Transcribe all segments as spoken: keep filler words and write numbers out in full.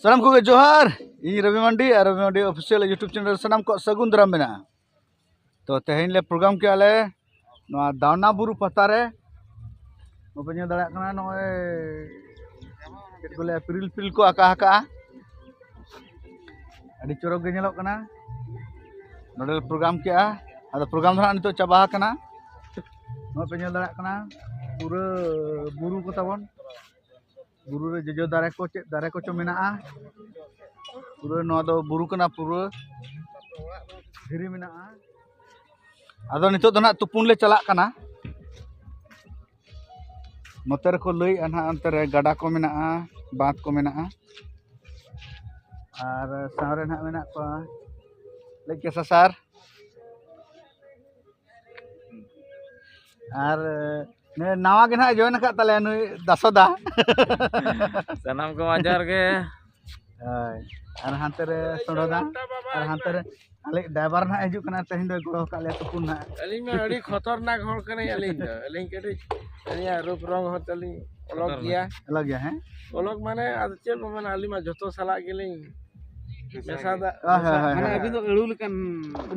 ᱥᱟᱱᱟᱢ ᱠᱚᱜᱮ ᱡᱚᱦᱟᱨ᱾ ᱤᱧ ᱨᱚᱵᱤ ᱢᱟᱱᱰᱤ ᱟᱨ ᱨᱚᱵᱤ ᱢᱟᱱᱰᱤ ᱚᱯᱷᱤᱥᱤᱭᱟᱞ YouTube ᱪᱮᱱᱮᱞ ᱨᱮ ᱥᱟᱱᱟᱢ ᱠᱚᱣᱟᱜ ᱥᱟᱹᱜᱩᱱ ᱫᱟᱨᱟᱢ ᱢᱮᱱᱟᱜᱼᱟ᱾ ᱛᱚ, ᱛᱮᱦᱮᱧ ᱞᱮ ᱯᱨᱳᱜᱨᱟᱢ ᱠᱮᱜᱼᱟ ᱞᱮ ᱱᱚᱣᱟ ᱫᱟᱣᱱᱟ ᱵᱩᱨᱩ ᱯᱟᱛᱟ ᱨᱮ᱾ ᱱᱚᱜᱼᱚᱭ ᱯᱮ ᱧᱮᱞ ᱫᱟᱲᱮᱭᱟᱜ ᱠᱟᱱᱟ, ᱱᱚᱜᱼᱚᱭ ᱪᱮᱫ ᱠᱚ ᱞᱟᱹᱭᱟ, ᱯᱤᱨᱤᱞ ᱯᱤᱨᱤᱞ ᱠᱚ ᱟᱠᱟ ᱟᱠᱟᱜᱼᱟ᱾ ᱟᱹᱰᱤ ᱪᱚᱨᱚᱠ ᱜᱮ ᱧᱮᱞᱚᱜ ᱠᱟᱱᱟ᱾ ᱱᱚᱸᱰᱮ ᱞᱮ ᱯᱨᱳᱜᱨᱟᱢ ᱠᱮᱜᱼᱟ᱾ ᱟᱫᱚ ᱯᱨᱳᱜᱨᱟᱢ ᱫᱚ ᱦᱟᱸᱜ ᱱᱤᱛᱚᱜ ᱪᱟᱵᱟ ᱟᱠᱟᱱᱟ᱾ ᱱᱚᱜᱼᱚᱭ ᱯᱮ ᱧᱮᱞ ᱫᱟᱲᱮᱭᱟᱜ ᱠᱟᱱᱟ, ᱯᱩᱨᱟᱹ ᱵᱩᱨᱩ ᱠᱚ ᱛᱟᱵᱚᱱ᱾ ᱵᱩᱨᱩ ᱨᱮ ᱡᱚᱡᱚ ᱫᱟᱨᱮ ᱠᱚ, ᱪᱮᱫ ᱫᱟᱨᱮ ᱠᱚᱪᱚ ᱢᱮᱱᱟᱜᱼᱟ᱾ ᱯᱩᱨᱟᱹ ᱱᱚᱣᱟ ᱫᱚ ᱵᱩᱨᱩ ᱠᱟᱱᱟ, ᱯᱩᱨᱟᱹ ᱫᱷᱤᱨᱤ ᱢᱮᱱᱟᱜᱼᱟ᱾ ᱟᱫᱚ ᱱᱤᱛᱚᱜ ᱫᱚ ᱱᱟᱦᱟᱜ ᱛᱩᱯᱩᱱ ᱞᱮ ᱪᱟᱞᱟᱜ ᱠᱟᱱᱟ᱾ ᱱᱚᱛᱮ ᱨᱮᱠᱚ ᱞᱟᱹᱭᱮᱜᱼᱟ ᱱᱟᱦᱟᱜ, ᱚᱱᱛᱮ ᱨᱮ ᱜᱟᱰᱟ ᱠᱚ ᱢᱮᱱᱟᱜᱼᱟ, ᱵᱟᱸᱫᱷ ᱠᱚ ᱢᱮᱱᱟᱜᱼᱟ᱾ ᱟᱨ ᱥᱟᱶᱨᱮ ᱱᱟᱦᱟᱜ ᱢᱮᱱᱟᱜ ᱠᱚᱣᱟ ᱞᱟᱹᱭ ᱠᱮᱥᱟ ᱥᱟᱨ᱾ ᱟᱨ ᱱᱩᱭ ᱱᱟᱣᱟ ᱜᱮ ᱱᱟᱦᱟᱜ ᱡᱚᱭᱮᱱ ᱟᱠᱟᱫ ᱛᱟᱞᱮᱭᱟ, ᱱᱩᱭ ᱫᱟᱥᱚᱫᱟ᱾ ᱥᱟᱱᱟᱢ ᱠᱚ ᱡᱚᱦᱟᱨ ᱜᱮ᱾ ᱦᱳᱭ, ᱟᱨ ᱦᱟᱱᱛᱮ ᱨᱮ ᱥᱚᱲᱚᱫᱟ, ᱟᱨ ᱦᱟᱱᱛᱮ ᱨᱮ ᱟᱞᱮ ᱰᱟᱭᱵᱟᱨ ᱱᱟᱦᱟᱜ ᱦᱤᱡᱩᱜ ᱠᱟᱱᱟ, ᱛᱮᱦᱮᱧ ᱫᱚᱭ ᱜᱚᱲᱚ ᱟᱠᱟᱫ ᱞᱮᱭᱟ ᱛᱩᱯᱩᱱ ᱱᱟᱦᱟᱜ᱾ ᱟᱹᱞᱤᱧ ᱢᱟ ᱟᱹᱰᱤ ᱠᱷᱚᱛᱚᱨᱱᱟᱠ ᱦᱚᱲ ᱠᱟᱱᱟᱧ ᱟᱹᱞᱤᱧ ᱫᱚ᱾ ᱟᱹᱞᱤᱧ ᱠᱟᱹᱴᱤᱡ, ᱟᱹᱞᱤᱧᱟᱜ ᱨᱩᱯ ᱨᱚᱝ ᱦᱚᱸ ᱛᱟᱹᱞᱤᱧ ᱚᱞᱚᱜ ᱜᱮᱭᱟ᱾ ᱟᱞᱟᱜ ᱜᱮᱭᱟ, ᱦᱮᱸ? ᱚᱞᱚᱜ ᱢᱟᱱᱮ ᱟᱫᱚ ᱪᱮᱫ ᱠᱚ ᱢᱮᱱᱟ, ᱟᱹᱞᱤᱧ ᱢᱟ ᱡᱚᱛᱚ ᱥᱟᱞᱟᱜ ᱜᱮᱞᱤᱧ ᱢᱮᱥᱟ ᱫᱟ-, ᱦᱳᱭ, ᱦᱳᱭ, ᱦᱳᱭ, ᱢᱟᱱᱮ ᱦᱳᱭ᱾ ᱟᱹᱵᱤᱱ ᱫᱚ ᱟᱹᱲᱩ ᱞᱮᱠᱟᱱ,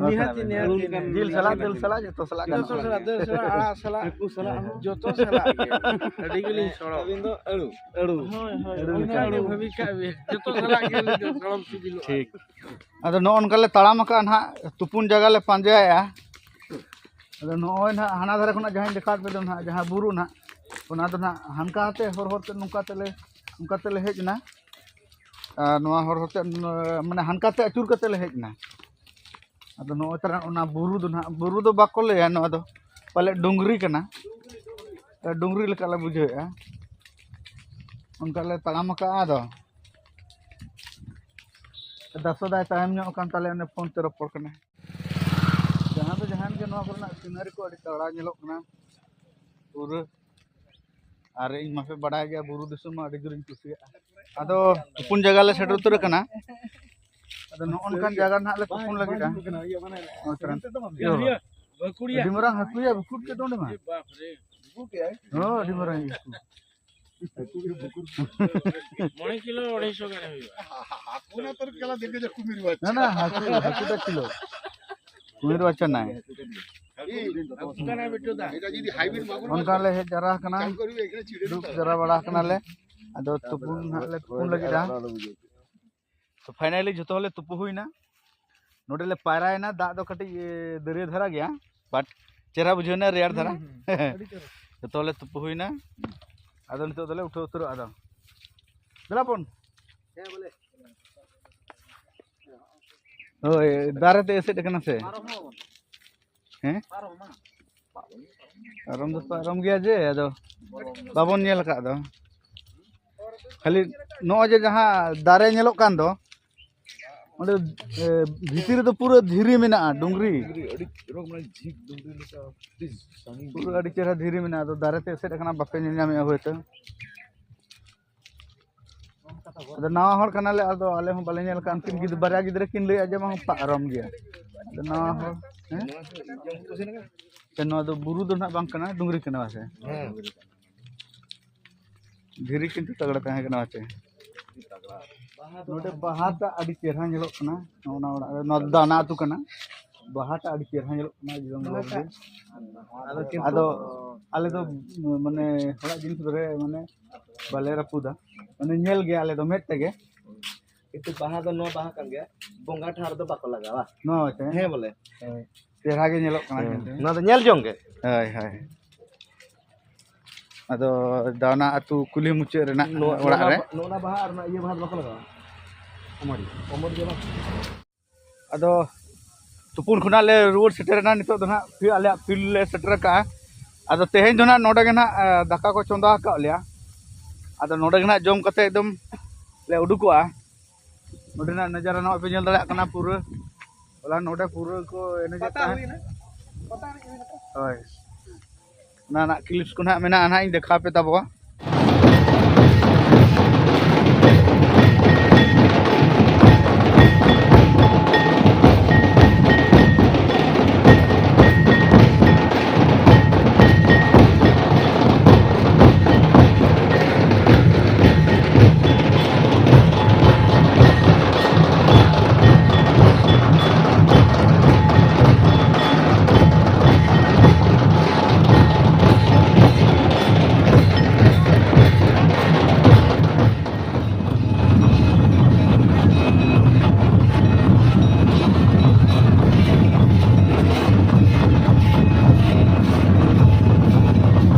ᱦᱳᱭ, ᱱᱤᱦᱟᱹᱛᱤ, ᱦᱳᱭ᱾ ᱱᱤᱦᱟᱹᱛᱤ᱾ ᱡᱤᱞ ᱥᱟᱞᱟᱜ, ᱫᱟᱹᱞ ᱥᱟᱞᱟᱜ, ᱡᱚᱛᱚ ᱥᱟᱞᱟᱜ ᱡᱚᱛᱚ ᱜᱟᱱᱚᱜᱼᱟ᱾ ᱥᱟᱞᱟᱜ, ᱫᱟᱹᱞ ᱥᱟᱞᱟᱜ, ᱟᱲᱟᱜ ᱥᱟᱞᱟᱜ, ᱦᱟᱹᱠᱩ ᱥᱟᱞᱟᱜ ᱦᱚᱸ᱾ ᱡᱚᱛᱚ ᱥᱟᱞᱟᱜ ᱜᱮ᱾ ᱟᱹᱰᱤ ᱜᱮᱞᱤᱧ ᱥᱚᱲᱚᱢ᱾ ᱟᱹᱵᱤᱱ ᱫᱚ ᱟᱹᱲᱩ᱾ ᱦᱳᱭ, ᱦᱳᱭ᱾ ᱟᱹᱲᱩ ᱚᱱᱟ ᱞᱮᱠᱟ᱾ ᱜᱮ ᱵᱷᱟᱹᱵᱤ ᱠᱟᱜ ᱵᱤᱱ᱾ ᱡᱚᱛᱚ ᱥᱟᱞᱟᱜ ᱜᱮ ᱟᱹᱞᱤᱧ ᱫᱚ ᱥᱚᱲᱚᱢ ᱥᱤᱵᱤᱞᱚᱜᱼᱟ᱾ ᱴᱷᱤᱠ᱾ ᱟᱫᱚ ᱱᱚᱜᱼᱚ ᱱᱚᱝᱠᱟ ᱞᱮ ᱛᱟᱲᱟᱢ ᱟᱠᱟᱫᱼᱟ ᱱᱟᱦᱟᱜ, ᱛᱩᱯᱩᱱ ᱡᱟᱭᱜᱟ ᱞᱮ ᱯᱟᱸᱡᱟᱭᱮᱫᱼᱟ᱾ ᱟᱫᱚ ᱱᱚᱜᱼᱚᱭ ᱱᱟᱦᱟᱜ ᱦᱟᱱᱟ ᱫᱷᱟᱨᱮ ᱠᱷᱚᱱᱟᱜ ᱡᱟᱦᱟᱸᱧ ᱫᱮᱠᱷᱟᱣᱟᱫ ᱯᱮ ᱫᱚ ᱱᱟᱦᱟᱜ, ᱡᱟᱦᱟᱸ ᱵᱩᱨᱩ ᱱᱟᱦᱟᱜ, ᱚᱱᱟ ᱫᱚ ᱱᱟᱦᱟᱜ ᱦᱟᱱᱠᱟ ᱛᱮ ᱦᱚᱨ ᱦᱚᱨ ᱛᱮ ᱱᱚᱝᱠᱟ ᱛᱮᱞᱮ, ᱱᱚᱝᱠᱟ ᱛᱮᱞᱮ ᱦᱮᱡ ᱮᱱᱟ᱾ ᱟᱨ ᱱᱚᱣᱟ ᱦᱚᱨ ᱦᱚᱨ ᱛᱮ, ᱢᱟᱱᱮ ᱦᱟᱱᱠᱟ ᱛᱮ ᱟᱹᱪᱩᱨ ᱠᱟᱛᱮ ᱞᱮ ᱦᱮᱡ ᱮᱱᱟ᱾ ᱟᱫᱚ ᱱᱚᱜᱼᱚᱭ ᱛᱟᱨᱟ ᱚᱱᱟ ᱵᱩᱨᱩ ᱫᱚ ᱱᱟᱦᱟᱜ, ᱵᱩᱨᱩ ᱫᱚ ᱵᱟᱠᱚ ᱞᱟᱹᱭᱟ, ᱱᱚᱣᱟ ᱫᱚ ᱯᱟᱞᱮ ᱰᱩᱝᱨᱤ ᱠᱟᱱᱟ, ᱰᱩᱝᱨᱤ ᱞᱮᱠᱟ ᱞᱮ ᱵᱩᱡᱷᱟᱹᱣᱮᱫᱼᱟ᱾ ᱚᱱᱠᱟ ᱞᱮ ᱛᱟᱲᱟᱢ ᱟᱠᱟᱫᱼᱟ᱾ ᱟᱫᱚ ᱫᱟᱥᱚᱫᱟᱭ ᱛᱟᱭᱚᱢ ᱧᱚᱜ ᱟᱠᱟᱱ ᱛᱟᱞᱮ, ᱚᱱᱮ ᱯᱷᱳᱱ ᱛᱮ ᱨᱚᱯᱚᱲ ᱠᱟᱱᱟᱭ᱾ ᱡᱟᱦᱟᱸ ᱫᱚ ᱡᱟᱦᱟᱸ ᱜᱮ, ᱱᱚᱣᱟ ᱠᱚᱨᱮᱱᱟᱜ ᱥᱤᱱᱟᱨᱤ ᱠᱚ ᱟᱹᱰᱤ ᱛᱟᱜᱲᱟ ᱧᱮᱞᱚᱜ ᱠᱟᱱᱟ ᱯᱩᱨᱟᱹ᱾ ᱟᱨ ᱤᱧ ᱢᱟᱯᱮ ᱵᱟᱲᱟᱭ ᱜᱮᱭᱟ, ᱵᱩᱨᱩ ᱫᱤᱥᱚᱢ ᱢᱟ ᱟᱹᱰᱤ ᱡᱳᱨᱤᱧ ᱠᱩᱥᱤᱭᱟᱜᱼᱟ᱾ ᱟᱫᱚ ᱛᱩᱯᱩᱱ ᱡᱟᱭᱜᱟ ᱞᱮ ᱥᱮᱴᱮᱨ ᱩᱛᱟᱹᱨ ᱟᱠᱟᱱᱟ᱾ ᱟᱫᱚ ᱱᱚᱜᱼᱚ ᱱᱚᱝᱠᱟᱱ ᱡᱟᱭᱜᱟ ᱨᱮ ᱱᱟᱦᱟᱜ ᱞᱮ ᱛᱩᱯᱩᱱ ᱞᱟᱹᱜᱤᱫᱼᱟ᱾ ᱱᱚᱜᱼᱚᱭ ᱛᱚᱨᱟ᱾ ᱤᱭᱟᱹ, ᱟᱹᱰᱤ ᱢᱟᱨᱟᱝ ᱦᱟᱹᱠᱩᱭᱟ, ᱵᱩᱠᱩᱴ ᱠᱮᱫ ᱫᱚ ᱚᱸᱰᱮ ᱢᱟ᱾ ᱦᱚᱸ, ᱟᱹᱰᱤ ᱢᱟᱨᱟᱝ ᱦᱟᱹᱠᱩ᱾ ᱢᱚᱬᱮ ᱠᱤᱞᱳ ᱟᱹᱲᱟᱹᱭ ᱥᱚ ᱜᱟᱱ ᱦᱩᱭᱩᱜᱼᱟ᱾ ᱚᱱᱟ ᱛᱚᱨ ᱠᱟᱞᱟ ᱫᱮᱠᱷᱮ ᱡᱟ ᱠᱩᱢᱤᱨ ᱵᱟᱪᱪᱟ᱾ ᱱᱟ, ᱱᱟ, ᱦᱟᱹᱠᱩ, ᱦᱟᱹᱠᱩ ᱫᱚ ᱠᱤᱞᱳ᱾ ᱠᱩᱢᱤᱨ ᱵᱟᱪᱪᱟ ᱱᱟᱭ᱾ ᱚᱱᱠᱟ ᱞᱮ ᱦᱮᱡ ᱡᱟᱣᱨᱟ ᱟᱠᱟᱱᱟ᱾ ᱫᱩᱲᱩᱵ ᱡᱟᱣᱨᱟ ᱵᱟᱲᱟ ᱟᱠᱟᱱᱟᱞᱮ᱾ ᱟᱫᱚ ᱛᱩᱯᱩᱱ ᱦᱟᱸᱜ ᱞᱮ ᱛᱩᱯᱩᱱ ᱞᱟᱹᱜᱤᱫᱼᱟ᱾ ᱛᱚ, finally ᱡᱷᱚᱛᱚ ᱦᱚᱲ ᱞᱮ ᱛᱩᱯᱩ ᱦᱩᱭᱱᱟ᱾ ᱱᱚᱰᱮ ᱞᱮ ᱯᱟᱭᱨᱟᱭᱮᱱᱟ᱾ ᱫᱟᱜ ᱫᱚ ᱠᱟᱹᱴᱤᱡ, ᱮ, ᱫᱟᱹᱨᱭᱟᱹ ᱫᱷᱟᱨᱟ ᱜᱮᱭᱟ, but ᱪᱮᱦᱨᱟ ᱵᱩᱡᱷᱟᱹᱣ ᱮᱱᱟ, ᱨᱮᱭᱟᱲ ᱫᱷᱟᱨᱟ᱾ ᱦᱩᱸ, ᱦᱩᱸ, ᱟᱹᱰᱤ ᱪᱮᱦᱨᱟ᱾ ᱡᱷᱚᱛᱚ ᱦᱚᱲ ᱞᱮ ᱛᱩᱯᱩ ᱦᱩᱭᱱᱟ᱾ ᱟᱫᱚ ᱱᱤᱛᱚᱜ ᱫᱚᱞᱮ ᱩᱴᱷᱟᱹᱣ ᱩᱛᱟᱹᱨᱚᱜᱼᱟ᱾ ᱟᱫᱚ ᱫᱮᱞᱟ ᱵᱚᱱ᱾ ᱦᱮᱸ, ᱵᱚᱞᱮ᱾ ᱦᱳᱭ, ᱫᱟᱨᱮ ᱛᱮ ᱮᱥᱮᱫ ᱟᱠᱟᱱᱟ ᱥᱮ? ᱯᱟᱨᱚᱢ ᱦᱚᱸ᱾ ᱦᱮᱸ? ᱯᱟᱨᱚᱢ ᱢᱟ᱾ ᱯᱟᱨᱚᱢ ᱫᱚ ᱯᱟᱨᱚᱢ ᱜᱮᱭᱟ ᱡᱮ, ᱟᱫᱚ ᱵᱟᱵᱚᱱ ᱧᱮᱞ ᱟᱠᱟᱫ ᱫᱚ᱾ ᱠᱷᱟᱹᱞᱤ ᱱᱚᱜᱼᱚᱭ ᱡᱮ ᱡᱟᱦᱟᱸ ᱫᱟᱨᱮ ᱧᱮᱞᱚᱜ ᱠᱟᱱ ᱫᱚ, ᱚᱸᱰᱮ, ᱮ, ᱵᱷᱤᱛᱤᱨ ᱨᱮᱫᱚ ᱯᱩᱨᱟᱹ ᱫᱷᱤᱨᱤ ᱢᱮᱱᱟᱜᱼᱟ, ᱰᱩᱝᱨᱤ᱾ ᱰᱩᱝᱨᱤ, ᱟᱹᱰᱤ ᱪᱮᱦᱨᱟ, ᱢᱟᱱᱮ ᱡᱷᱤᱡ ᱰᱩᱝᱨᱤ ᱞᱮᱠᱟ, ᱟᱹᱰᱤ ᱥᱟᱺᱜᱤᱧ᱾ ᱯᱩᱨᱟᱹ ᱟᱹᱰᱤ ᱪᱮᱦᱨᱟ ᱫᱷᱤᱨᱤ ᱢᱮᱱᱟᱜᱼᱟ᱾ ᱟᱫᱚ ᱫᱟᱨᱮ ᱛᱮ ᱮᱥᱮᱫ ᱟᱠᱟᱱᱟ, ᱵᱟᱯᱮ ᱧᱮᱞ ᱧᱟᱢᱮᱫᱼᱟ ᱦᱳᱭᱛᱳ᱾ ᱟᱫᱚ ᱱᱟᱣᱟ ᱦᱚᱲ ᱠᱟᱱᱟᱞᱮ, ᱟᱫᱚ ᱟᱞᱮ ᱦᱚᱸ ᱵᱟᱞᱮ ᱧᱮᱞ ᱟᱠᱟᱫ᱾ ᱩᱱᱠᱤᱱ ᱜᱤᱫᱽᱨᱟᱹ, ᱵᱟᱨᱭᱟ ᱜᱤᱫᱽᱨᱟᱹ ᱠᱤᱱ ᱞᱟᱹᱭᱮᱫᱼᱟ ᱡᱮ ᱵᱟᱝ, ᱯᱟᱨᱚᱢ ᱜᱮᱭᱟ᱾ ᱟᱫᱚ ᱱᱟᱣᱟ ᱦᱚᱲ, ᱦᱮᱸ? ᱥᱮ ᱱᱚᱣᱟ ᱫᱚ ᱵᱩᱨᱩ ᱫᱚ ᱱᱟᱦᱟᱜ ᱵᱟᱝ ᱠᱟᱱᱟ, ᱰᱩᱝᱨᱤ ᱠᱟᱱᱟ ᱥᱮ? ᱦᱮᱸ᱾ ᱫᱷᱤᱨᱤ ᱠᱤᱱᱛᱩ ᱛᱟᱜᱲᱟ ᱛᱟᱦᱮᱸ ᱠᱟᱱᱟ ᱪᱮ? ᱱᱚᱰᱮ ᱵᱟᱦᱟᱴᱟᱜ ᱟᱹᱰᱤ ᱪᱮᱦᱨᱟ ᱧᱮᱞᱚᱜ ᱠᱟᱱᱟ᱾ ᱱᱚᱜᱼᱚ ᱱᱟ ᱚᱲᱟᱜ ᱨᱮ, ᱱᱚᱣᱟ ᱫᱚ ᱫᱟᱱᱟ ᱟᱹᱛᱩ ᱠᱟᱱᱟ᱾ ᱵᱟᱦᱟᱴᱟᱜ ᱟᱹᱰᱤ ᱪᱮᱦᱨᱟ ᱧᱮᱞᱚᱜ ᱠᱟᱱᱟ, ᱮᱠᱫᱚᱢ ᱵᱟᱦᱟᱴᱟᱜ᱾ ᱞᱚᱵᱽᱞᱤ᱾ ᱟᱫᱚ ᱠᱤᱱᱛᱩ ᱟᱫᱚ ᱟᱞᱮ ᱫᱚ ᱢᱟᱱᱮ ᱦᱚᱲᱟᱜ ᱡᱤᱱᱤᱥ ᱫᱚᱞᱮ ᱢᱟᱱᱮ ᱵᱟᱞᱮ ᱨᱟᱹᱯᱩᱫᱟ, ᱢᱟᱱᱮ ᱧᱮᱞ ᱜᱮ ᱟᱞᱮ ᱫᱚ ᱢᱮᱫ ᱛᱮᱜᱮ᱾ ᱠᱤᱱᱛᱩ ᱵᱟᱦᱟ ᱫᱚ ᱱᱚᱣᱟ ᱵᱟᱦᱟ ᱠᱟᱱ ᱜᱮᱭᱟ, ᱵᱚᱸᱜᱟ ᱴᱷᱟᱶ ᱨᱮᱫᱚ ᱵᱟᱠᱚ ᱞᱟᱜᱟᱣᱟ᱾ ᱱᱚᱣᱟ ᱦᱚᱪᱚ, ᱦᱮᱸ? ᱦᱮᱸ, ᱵᱚᱞᱮ᱾ ᱦᱳᱭ᱾ ᱪᱮᱦᱨᱟ ᱜᱮ ᱧᱮᱞᱚᱜ ᱠᱟᱱᱟ ᱦᱮᱸ, ᱠᱤᱱᱛᱩ᱾ ᱱᱚᱣᱟ ᱫᱚ ᱧᱮᱞ ᱡᱚᱝ ᱜᱮ᱾ ᱦᱳᱭ, ᱦᱳᱭ᱾ ᱟᱫᱚ ᱫᱟᱣᱱᱟ ᱟᱹᱛᱩ ᱠᱩᱞᱦᱤ ᱢᱩᱪᱟᱹᱫ ᱨᱮᱱᱟᱜ ᱱᱚᱣᱟ, ᱚᱲᱟᱜ ᱱᱚᱣᱟ ᱨᱮ᱾ ᱵᱟ-, ᱱᱚᱣᱟ ᱵᱟᱦᱟ ᱟᱨ ᱚᱱᱟ ᱤᱭᱟᱹ ᱵᱟᱦᱟ ᱫᱚ ᱵᱟᱠᱚ ᱞᱟᱜᱟᱣᱟ? ᱚᱢᱚᱨᱤ᱾ ᱚᱢᱚᱨᱤ ᱫᱚ ᱵᱟᱝ? ᱟᱫᱚ ᱛᱩᱯᱩᱱ ᱠᱷᱚᱱᱟᱜ ᱞᱮ ᱨᱩᱣᱟᱹᱲ ᱥᱮᱴᱮᱨᱮᱱᱟ᱾ ᱱᱤᱛᱚᱜ ᱫᱚ ᱱᱟᱦᱟᱜ ᱯᱷᱤᱨ ᱟᱞᱮᱭᱟᱜ field ᱞᱮ ᱥᱮᱴᱮᱨ ᱟᱠᱟᱜᱼᱟ᱾ ᱟᱫᱚ ᱛᱮᱦᱮᱧ ᱫᱚ ᱱᱟᱦᱟᱜ ᱱᱚᱰᱮ ᱜᱮ ᱱᱟᱦᱟᱜ, ᱮ, ᱫᱟᱠᱟ ᱠᱚ ᱪᱚᱸᱫᱟ ᱟᱠᱟᱫ ᱞᱮᱭᱟ᱾ ᱟᱫᱚ ᱱᱚᱰᱮ ᱜᱮ ᱱᱟᱦᱟᱜ ᱡᱚᱢ ᱠᱟᱛᱮ ᱮᱠᱫᱚᱢ ᱞᱮ ᱩᱰᱩᱠᱚᱜᱼᱟ᱾ ᱱᱚᱰᱮᱱᱟᱜ ᱱᱟᱡᱟᱨᱟ ᱱᱚᱜᱼᱚᱭ ᱯᱮ ᱧᱮᱞ ᱫᱟᱲᱮᱭᱟᱜ ᱠᱟᱱᱟ, ᱯᱩᱨᱟᱹ ᱦᱚᱞᱟ ᱱᱚᱰᱮ ᱯᱩᱨᱟᱹ ᱠᱚ ᱮᱱᱮᱡᱮᱫ ᱯᱟᱛᱟ ᱛᱟᱦᱮᱸᱫ᱾ ᱦᱩᱭᱱᱟ? ᱯᱟᱛᱟ ᱮᱱᱮᱡ ᱦᱩᱭᱱᱟ ᱛᱚ? ᱦᱳᱭ, ᱚᱱᱟ ᱨᱮᱱᱟᱜ clips ᱠᱚ ᱱᱟᱦᱟᱜ ᱢᱮᱱᱟᱜᱼᱟ, ᱱᱟᱦᱟᱜ ᱤᱧ ᱫᱮᱠᱷᱟᱣ ᱯᱮ ᱛᱟᱵᱚᱣᱟ᱾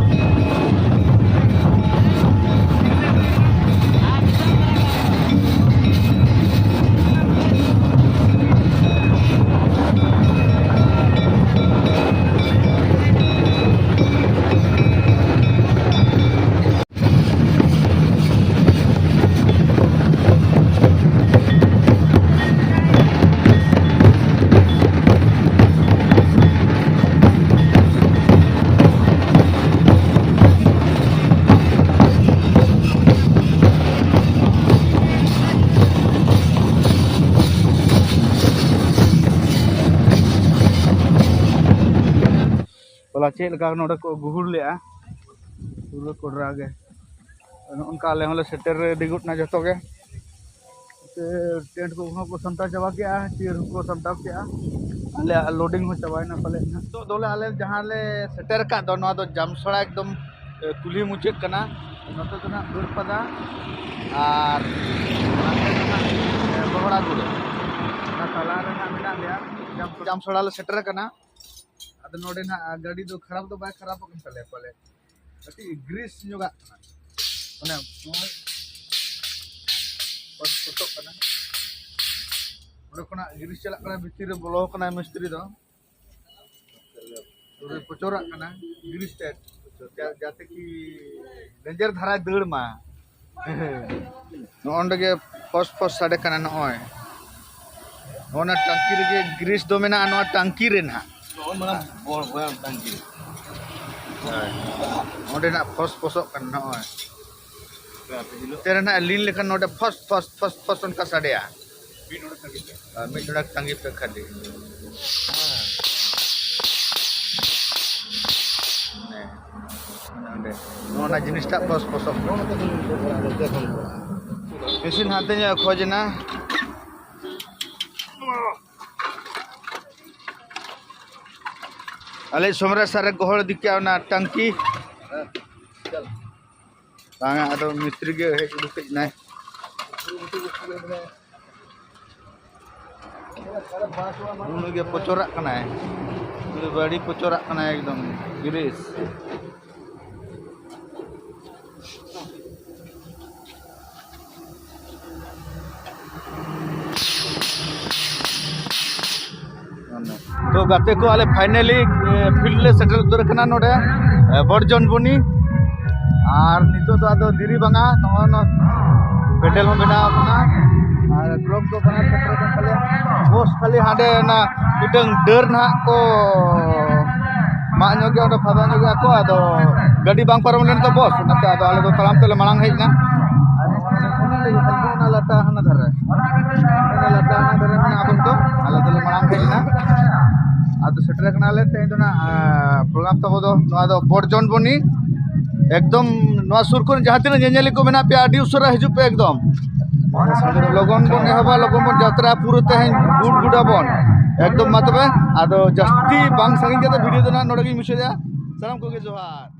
ᱪᱮᱫ ᱞᱮᱠᱟ ᱱᱚᱰᱮ ᱠᱚ ᱜᱩᱦᱩᱲ ᱞᱮᱜᱼᱟ, ᱯᱩᱨᱟᱹ ᱠᱚᱰᱨᱟ ᱜᱮ᱾ ᱱᱚᱜᱼᱚ ᱱᱚᱝᱠᱟ ᱟᱞᱮ ᱦᱚᱸᱞᱮ ᱥᱮᱴᱮᱨ ᱨᱮᱰᱤ ᱜᱚᱫ ᱱᱟ ᱡᱚᱛᱚ ᱜᱮ᱾ ᱛᱮ ᱴᱮᱱᱴ ᱠᱚᱦᱚᱸ ᱠᱚ ᱥᱟᱢᱴᱟᱣ ᱪᱟᱵᱟ ᱠᱮᱜᱼᱟ, ᱪᱮᱭᱟᱨ ᱦᱚᱸᱠᱚ ᱥᱟᱢᱴᱟᱣ ᱠᱮᱜᱼᱟ᱾ ᱟᱞᱮᱭᱟᱜ ᱞᱳᱰᱤᱝ ᱦᱚᱸ ᱪᱟᱵᱟᱭᱮᱱᱟ ᱯᱟᱞᱮ ᱱᱟᱦᱟᱜ᱾ ᱱᱤᱛᱚᱜ ᱫᱚᱞᱮ ᱟᱞᱮ ᱡᱟᱦᱟᱸ ᱞᱮ ᱥᱮᱴᱮᱨ ᱟᱠᱟᱫ ᱫᱚ, ᱱᱚᱣᱟ ᱫᱚ ᱡᱟᱢᱥᱚᱲᱟ ᱮᱠᱫᱚᱢ, ᱮ, ᱠᱩᱞᱦᱤ ᱢᱩᱪᱟᱹᱫ ᱠᱟᱱᱟ᱾ ᱱᱚᱛᱮ ᱫᱚ ᱱᱟᱦᱟᱜ ᱵᱟᱹᱨᱯᱟᱫᱟ ᱟᱨ ᱱᱚᱛᱮ ᱫᱚ ᱱᱟᱦᱟᱜ, ᱮ, ᱵᱚᱦᱲᱟᱜᱩᱲᱟᱹ᱾ ᱚᱱᱟ ᱛᱟᱞᱟ ᱨᱮ ᱱᱟᱦᱟᱜ ᱢᱮᱱᱟᱜ ᱞᱮᱭᱟ᱾ ᱡᱟᱢ-, ᱡᱟᱢᱥᱚᱲᱟ ᱞᱮ ᱥᱮᱴᱮᱨ ᱟᱠᱟᱱᱟ᱾ ᱟᱫᱚ ᱱᱚᱰᱮ ᱱᱟᱦᱟᱜ ᱜᱟᱹᱰᱤ ᱫᱚ ᱠᱷᱟᱨᱟᱯ ᱫᱚ ᱵᱟᱭ ᱠᱷᱟᱨᱟᱯᱚᱜ ᱠᱟᱱ ᱛᱟᱞᱮᱭᱟ ᱯᱟᱞᱮ᱾ ᱠᱟᱹᱴᱤᱡ ᱜᱨᱤᱥ ᱧᱚᱜᱟᱜ ᱠᱟᱱᱟ, ᱢᱟᱱᱮ ᱱᱚᱜᱼᱚᱭ ᱯᱚᱥ-, ᱯᱚᱥᱚᱜ ᱠᱟᱱᱟ᱾ ᱚᱸᱰᱮ ᱠᱷᱚᱱᱟᱜ ᱜᱨᱤᱥ ᱪᱟᱞᱟᱜ ᱠᱟᱱᱟ, ᱵᱷᱤᱛᱤᱨ ᱨᱮ ᱵᱚᱞᱚ ᱠᱟᱱᱟᱭ ᱢᱤᱥᱛᱨᱤ ᱫᱚ᱾ ᱯᱩᱨᱟᱹ ᱯᱚᱪᱚᱨᱟᱜ ᱠᱟᱱᱟ ᱜᱨᱤᱥ ᱴᱟᱭᱤᱯ, ᱡᱟ-, ᱡᱟᱛᱮ ᱠᱤ ᱰᱮᱧᱡᱟᱨ ᱫᱷᱟᱨᱟᱭ ᱫᱟᱹᱲ ᱢᱟ᱾ ᱱᱚᱜᱼᱚ ᱱᱚᱰᱮ ᱜᱮ ᱯᱷᱚᱥ ᱯᱷᱚᱥ ᱥᱟᱰᱮ ᱠᱟᱱᱟ᱾ ᱱᱚᱜᱼᱚᱭ ᱱᱚᱜᱼᱚ ᱱᱟ ᱴᱟᱝᱠᱤ ᱨᱮᱜᱮ ᱜᱨᱤᱥ ᱫᱚ ᱢᱮᱱᱟᱜᱼᱟ, ᱱᱚᱣᱟ ᱴᱟᱝᱠᱤ ᱨᱮ ᱱᱟᱦᱟᱜ᱾ ᱱᱚᱜᱼᱚᱭ ᱢᱟᱱᱮ ᱵᱚᱲ ᱵᱚᱭᱟᱢ ᱴᱟᱝᱠᱤ᱾ ᱦᱳᱭ᱾ ᱚᱸᱰᱮ ᱱᱟᱜ ᱯᱷᱚᱥ ᱯᱷᱚᱥᱚᱜ ᱠᱟᱱᱟ ᱱᱚᱜᱼᱚᱭ᱾ ᱦᱟᱯᱮ, ᱦᱟᱯᱮ, ᱦᱤᱞᱳᱜ᱾ ᱛᱮᱨᱮ ᱱᱟᱜ ᱞᱤᱱ ᱞᱮᱠᱷᱟᱱ ᱱᱚᱰᱮ ᱯᱷᱚᱥ ᱯᱷᱚᱥ ᱯᱷᱚᱥ ᱯᱷᱚᱥ ᱚᱱᱠᱟ ᱥᱟᱰᱮᱭᱟ᱾ ᱢᱤᱫ ᱰᱚᱸᱰᱮᱠ ᱴᱟᱝᱠᱤ ᱛᱮ᱾ ᱟᱨ ᱢᱤᱫ ᱰᱚᱸᱰᱮᱠ ᱴᱟᱝᱠᱤ ᱯᱮ ᱠᱷᱟᱹᱞᱤ᱾ ᱦᱮᱸ᱾ ᱱᱚᱰᱮ ᱱᱚᱜᱼᱚ ᱱᱟ ᱡᱤᱱᱤᱥᱴᱟᱜ ᱯᱷᱚᱥ ᱯᱷᱚᱥᱚᱜ ᱠᱟᱱᱟ᱾ ᱤᱥᱤᱱ ᱦᱟᱱᱛᱮ ᱧᱚᱜ ᱮ ᱠᱷᱚᱡᱽ ᱮᱱᱟ᱾ ᱟᱞᱮ ᱥᱚᱢᱨᱟ ᱥᱟᱨᱮ ᱜᱚᱦᱚᱲ ᱤᱫᱤ ᱠᱮᱜᱼᱟ ᱚᱱᱟ ᱴᱟᱝᱠᱤ᱾ ᱵᱟᱝᱟ, ᱟᱫᱚ ᱢᱤᱥᱛᱨᱤ ᱜᱮ ᱦᱮᱡ ᱩᱰᱩᱠ ᱦᱮᱡ ᱮᱱᱟᱭ᱾ ᱩᱱᱤ ᱜᱮ ᱯᱚᱪᱚᱨᱟᱜ ᱠᱟᱱᱟᱭ, ᱩᱱᱤ ᱵᱟᱹᱲᱤ ᱯᱚᱪᱚᱨᱟᱜ ᱠᱟᱱᱟᱭ ᱮᱠᱫᱚᱢ ᱜᱨᱤᱥ᱾ ᱛᱚ ᱜᱟᱛᱮ ᱠᱚ, ᱟᱞᱮ finally, ᱮ, field ᱞᱮ ᱥᱮᱴᱮᱨ ᱩᱛᱟᱹᱨ ᱟᱠᱟᱱᱟ ᱱᱚᱰᱮ, ᱮ, ᱵᱚᱲᱡᱚᱱ ᱵᱚᱱᱤ᱾ ᱟᱨ ᱱᱤᱛᱚᱜ ᱫᱚ ᱟᱫᱚ ᱫᱮᱨᱤ ᱵᱟᱝᱟ, ᱱᱚᱜᱼᱚᱭ ᱱᱚᱣᱟ ᱯᱮᱱᱰᱮᱞ ᱦᱚᱸ ᱵᱮᱱᱟᱣ ᱟᱠᱟᱱᱟ᱾ ᱟᱨ ᱴᱨᱟᱠ ᱫᱚ ᱵᱟᱱᱟᱨ ᱥᱮᱴᱮᱨ ᱟᱠᱟᱱ ᱛᱟᱞᱮᱭᱟ᱾ ᱵᱚᱥ ᱠᱷᱟᱹᱞᱤ ᱦᱟᱸᱰᱮ ᱚᱱᱟ ᱢᱤᱫᱴᱟᱝ ᱰᱟᱹᱨ ᱱᱟᱦᱟᱜ ᱠᱚ ᱢᱟᱜ ᱧᱚᱜ ᱜᱮᱭᱟ, ᱚᱸᱰᱮ ᱯᱷᱟᱫᱟ ᱧᱚᱜ ᱜᱮᱭᱟ ᱠᱚ, ᱟᱫᱚ ᱜᱟᱹᱰᱤ ᱵᱟᱝ ᱯᱟᱨᱚᱢ ᱞᱮᱱ ᱛᱮ ᱵᱚᱥ, ᱚᱱᱟᱛᱮ ᱟᱫᱚ ᱟᱞᱮ ᱫᱚ ᱛᱟᱲᱟᱢ ᱛᱮᱞᱮ ᱢᱟᱲᱟᱝ ᱦᱮᱡ ᱮᱱᱟ᱾ ᱟᱨ ᱚᱱᱟ ᱞᱟᱴᱟ ᱦᱟᱱᱟ ᱫᱷᱟᱨᱮ, ᱚᱱᱟ ᱞᱟᱴᱟ ᱦᱟᱱᱟ ᱫᱷᱟᱨᱮ ᱢᱮᱱᱟᱜᱼᱟ ᱵᱚᱱ ᱛᱚ, ᱟᱞᱮ ᱫᱚᱞᱮ ᱢᱟᱲᱟᱝ ᱦᱮᱡ ᱮᱱᱟ᱾ ᱟᱫᱚ ᱥᱮᱴᱮᱨ ᱠᱟᱱᱟᱞᱮ ᱛᱮᱦᱮᱧ ᱫᱚ ᱱᱟᱜ ᱯᱨᱳᱜᱨᱟᱢ ᱛᱟᱵᱚ ᱫᱚ ᱱᱚᱣᱟ ᱫᱚ ᱵᱚᱲᱡᱚᱱ ᱵᱚᱱᱤ᱾ ᱮᱠᱫᱚᱢ ᱱᱚᱣᱟ ᱥᱩᱨ ᱠᱚᱨᱮ ᱡᱟᱦᱟᱸ ᱛᱤᱱᱟᱹᱜ ᱧᱮᱧᱮᱞᱤ ᱠᱚ ᱢᱮᱱᱟᱜ ᱯᱮᱭᱟ, ᱟᱹᱰᱤ ᱩᱥᱟᱹᱨᱟ ᱦᱤᱡᱩᱜ ᱯᱮ ᱮᱠᱫᱚᱢ᱾ ᱞᱚᱜᱚᱱ ᱵᱚᱱ ᱮᱦᱚᱵᱟ, ᱞᱚᱜᱚᱱ ᱵᱚᱱ ᱡᱟᱛᱨᱟ ᱯᱩᱨᱟᱹ ᱛᱮᱦᱮᱧ ᱜᱩᱰ ᱜᱩᱰᱟᱵᱚᱱ ᱮᱠᱫᱚᱢ᱾ ᱢᱟ ᱛᱚᱵᱮ ᱟᱫᱚ ᱡᱟᱹᱥᱛᱤ ᱵᱟᱝ ᱥᱟᱺᱜᱤᱧ ᱠᱟᱛᱮ ᱵᱷᱤᱰᱤᱭᱳ ᱫᱚ ᱱᱟᱜ ᱱᱚᱰᱮ ᱜᱤᱧ ᱢᱩᱪᱟᱹᱫᱮᱜᱼᱟ᱾ ᱥᱟᱱᱟᱢ ᱠᱚᱜᱮ ᱡᱚᱦᱟᱨ᱾